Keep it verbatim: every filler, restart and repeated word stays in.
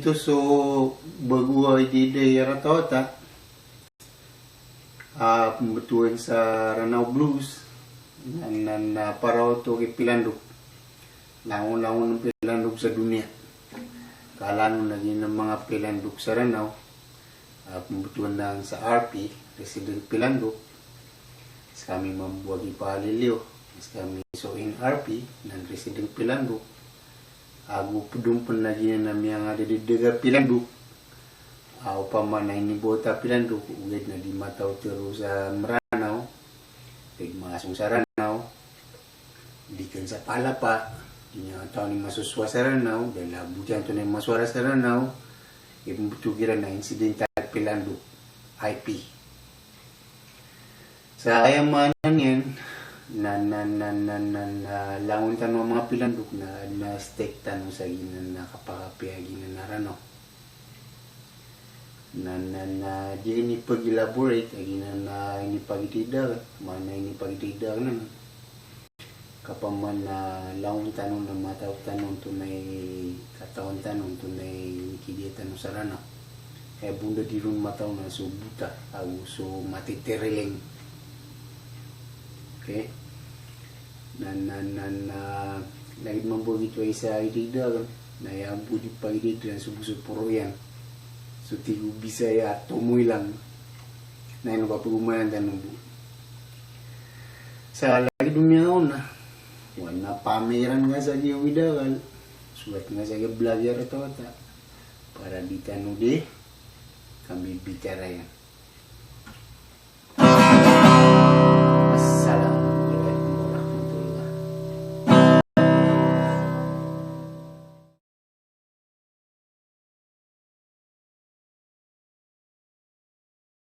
Ito so bago a idida iyan a taw ta, a, pembetowan sa Ranao Blues, na, na, na para oto ki pilandok. Langon-langon a pilandok sa doniya. Kala on na giyanan manga pilandok sa Ranao, a, pembetowan sa R P, resident pilandok. Skami mambo a kipaliliyo, skami so N R P, non-resident pilandok. Ago ped on pen na giyanan a miyangadedeg a pilandok. A, opama na inibota pilandok, ogaid na di mataw tero sa Meranaw, di masong sa Ranao, di ken sa palapa, di niyan taw ni masosowa sa Ranao, da labo iyan to na masowara sa Ranao, ipembeto kiran a incidental pilandok, I P. Sa aya maana niyan, na, na, na, na, na, na, langon tano a manga pilandok na, na stake tano sa giyanan a kapakapiya giyanan a Ranao. Na, na, na, di ini pag-elaborate, a giyanan a inipagidida, maana inipagidida na. Kapaman na langon tano na mataw tano onto na i katawan tano onto na i kidiya tano sa Ranao. Aya bo na di ron mataw na so bota, ago so matitereling. Okay? Na, na, na, na, lagid mambo a giyoto a isa a idida, na aya bo di pagidida so bo so poro iyan. So tig o Bisaya a tomoy lang. Na ino kapagomayan tano bo. Sa lagid o miyaona, wana pamiran nga sa giya widakal, suwat nga sa giya blog iyan a taw ta, para di tano di kami bicara iyan.